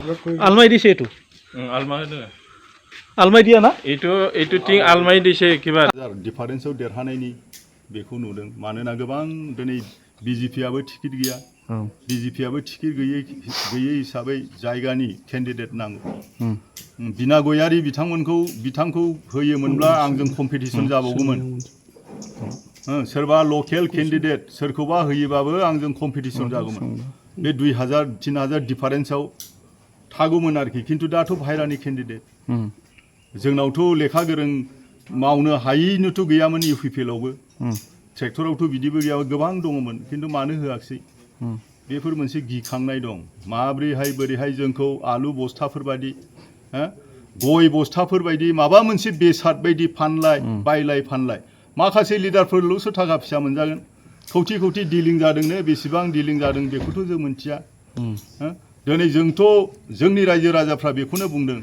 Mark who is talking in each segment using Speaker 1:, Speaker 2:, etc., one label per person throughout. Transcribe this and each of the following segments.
Speaker 1: আলমাৰি দিছে এইটো আলমাৰি দিয়া না
Speaker 2: এইটো টিং আলমাৰি দিছে কিবা
Speaker 3: ডিফাৰেন্সआव देरहानायनि बेखौ नुदों मानोना गोबां दिनै बिजेपिआबो टिकेट गैया बिजेपिआबो टिकेट गैयै हिसाबै जायगानि केन्डिडेट नांगौ बिना गयारि बिथांखौ होयोमोनब्ला आंजों कम्पिटिसन जाबावगौमोन सोरबा लकेल केन्डिडेट सोरखौबा होयोबाबो आंजों कम्पिटिसन जागौमोन बे 2000-3000 डिफारेन्सआव थागौमोन आरोखि खिन्थु दाथ' बाहेरानि केन्डिडेट जोंनावथ' लेखा गोरों मावनो हायैनोथ' गैयामोन इउपिपिएलआवबो ट्रेक्टरावथ' बिदिबो गैयामोन गोबां दङमोन खिन्थु मानो होआखिसै बेफोर मोनसे गिखांनाय दं बोरैहाय जोंखौ आलु बस्थाफोर बायदि गय बस्थाफोर बायदि माबा मोनसे बेसाद बायदि बायलाय फानलाय माखासे लिडारफोरल'सो थाखा फैसा मोनजागोन खौथि डिलिं जादोंनो बेसेबां डिलिं जादों बेखौथ' जों मिथिया दिनै जोंथ' जोंनि रायजो राजाफ्रा बेखौनो बुंदों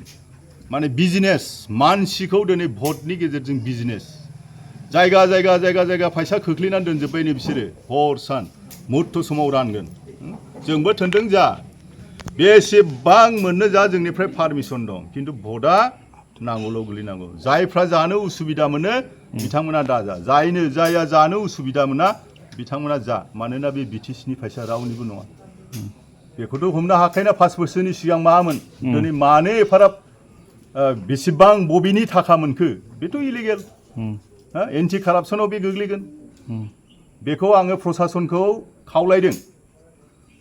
Speaker 3: माने बिजनेस मानसिखौ दिनै भटनि गेजेरजों बिजनेस जायगा फैसा खोख्लैनानै दोनजोब्बायनो बिसोरो हर सान मुहूर्त समाव रानगोन जोंबो थोनदों जा बेसेबां मोननो जा जोंनिफ्राय पारमिसन दं खिन्थु भटआ नांगौल' गोलैनांगौ जायफ्रा जानो उसुबिदा मोनो बिथांमोना दाजा जाया जानो उसुबिदा मोना बिथांमोना जा मानोना बे बिटिसिनि फैसा रावनिबो नङा बेखौथ' हमनो हाखायना 5 बोसोरनि सिगां मामोन दिनै मानो एफाराब बेसेबां बबेनि थाखा मोनखो बेथ' इलिगेल एन्टि कारापसनाव बे गोग्लैगोन बेखौ आङो प्रसासनखौ खावलायदों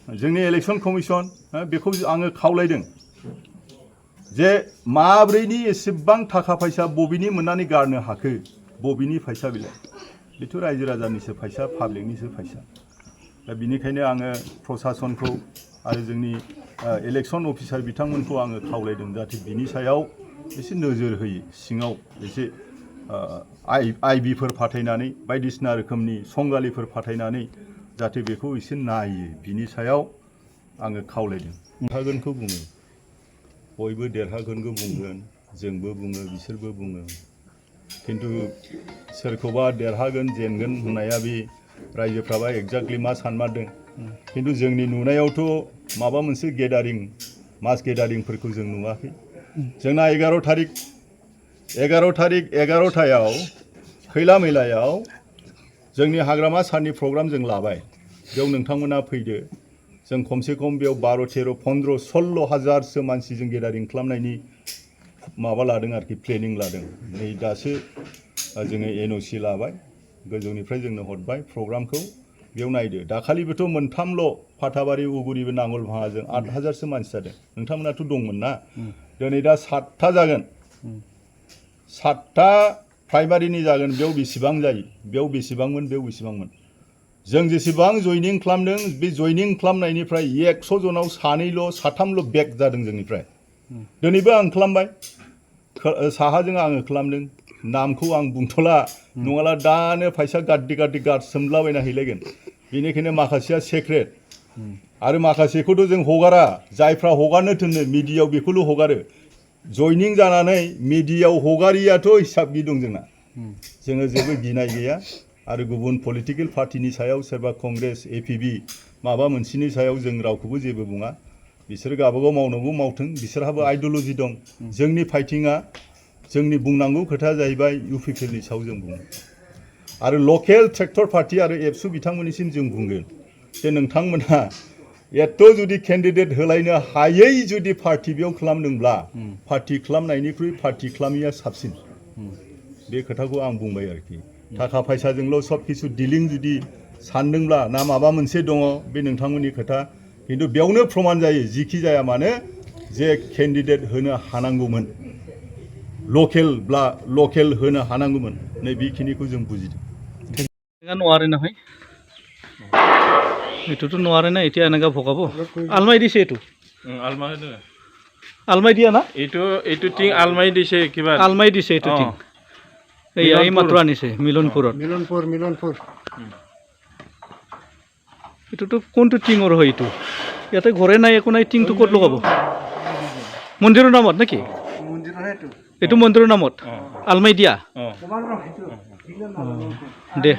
Speaker 3: जोंनि इलेक्सन कमिसन बेखौ आङो खावलायदों जे माब्रैनि एसेबां थाखा फैसा बबेनि मोननानै गारनो हाखो बबेनि फैसा बिलाय बेथ' रायजो राजानिसो फैसा पाब्लिकनिसो फैसा दा बिनिखायनो आङो प्रसासनखौ आरो जोंनि इलेक्सन अफिसार बिथांमोनखौ आङो खावलायदों जाहाथे बिनि सायाव एसे नोजोर होयो सिङाव एसे आइबिफोर फाथायनानै बायदिसिना रोखोमनि संगालिफोर फाथायनानै जाहाथे बेखौ एसे नायो बिनि सायाव आङो खावलायदों देरहागोनखौ बुङो बयबो देरहागोनखौ बुंगोन जोंबो बुङो बिसोरबो बुङो खिन्थु सोरखौबा देरहागोन जेनगोन होननाया बे रायजोफ्राबा एक्जाक्टलि मा सानमारदों खिन्थु जोंनि नुनायावथ' माबा मोनसे मास गेदारिंफोरखौ जों नुवाखै जोंना 11थायाव खैला मैलायाव जोंनि हाग्रामा सारनि प्रग्राम जों लाबाय बेयाव नोंथांमोना फैदो जों खमसे खम बेयाव 12, 13, 15, 16 हाजारसो मानसिजों गेदारिं खालामनायनि माबा लादों आरोखि प्लेनिं लादों नै दासो जोङो NOC लाबाय गोजौनिफ्राय जोंनो हरबाय प्रग्रामखौ बेयाव नायदो दाखालिबोथ' मोनथामल' फाथाबारि उगुरिबो नांगोलभाङाजों 8,000सो मानसि जादों नोंथांमोनाथ' दंमोन ना दिनै दा 7था जागोन 7था प्राइमारिनि जागोन बेयाव बेसेबां जायो बेयाव बेसेबांमोन जों जेसेबां जयनिं खालामदों बे जयनिं खालामनायनिफ्राय 100 जनाव साथामल' बेक जादों जोंनिफ्राय दिनैबो आं खालामबाय साहाजों आङो खालामदों नामखौ आं बुंथ'ला नङाला दानो फैसा गाद्दि गारसोमलाबायना हैलायगोन बेनिखायनो माखासेया सेक्रेट आरो माखासेखौथ' जों हगारा जायफ्रा हगारनो थिनो मिडियायाव बेखौल' हगारो जयनिं जानानै मिडियायाव हगारियाथ' हिसाबनि दं जोंना जोङो जेबो गिनाय गैया आरो गुबुन पलिटिकेल पार्टिनि सायाव सोरबा कंग्रेस APB माबा मोनसेनि सायाव जों रावखौबो जेबो बुङा बिसोर गावबागाव मावनांगौ मावथों बिसोरहाबो आइडिय'लजि दं जोंनि फाइटिंआ जोंनि बुंनांगौ खोथाया जाहैबाय इउपिपिएलनि सायाव जों बुङो आरो लकेल ट्रेक्टर पार्टि आरो एबसु बिथांमोननिसिम जों बुंगोन जे नोंथांमोनहा एथ' जुदि केन्डिडेट होलायनो हायै जुदि पार्टि बेयाव खालामदोंब्ला पार्टि खालामनायनिख्रुइ पार्टि खालामिया साबसिन बे खोथाखौ आं बुंबाय आरोखि थाखा फैसाजोंल' सब किछु डिलिं जुदि सानदोंब्ला ना माबा मोनसे दङ बे नोंथांमोननि खोथा खिन्थु बेयावनो प्रमान जायो जिखि जाया मानो जे केन्डिडेट होनो हानांगौमोन लकेल होनो हानांगौमोन नै बेखिनिखौ जों बुजिदों
Speaker 1: নোৱাৰে নহয় এইটোতো নোৱাৰে না এতিয়া এনেকা ভগাব আলমাৰি দিছে এইটো আলমাৰি দিয়া না
Speaker 2: এইটো টিং আলমাৰি দিছে কিবা
Speaker 1: আলমাৰি দিছে এইটো টিং এই মাত্ৰ আনিছে মিলনপুৰত এইটোতো কোনটো টিঙৰ হয় এইটো ইয়াতে ঘৰে নাই একো নাই টিংটো ক'ত লগাব মন্দিৰৰ নামত নেকি এইটো মন্দিৰৰ নামত আলমাৰি দিয়া দে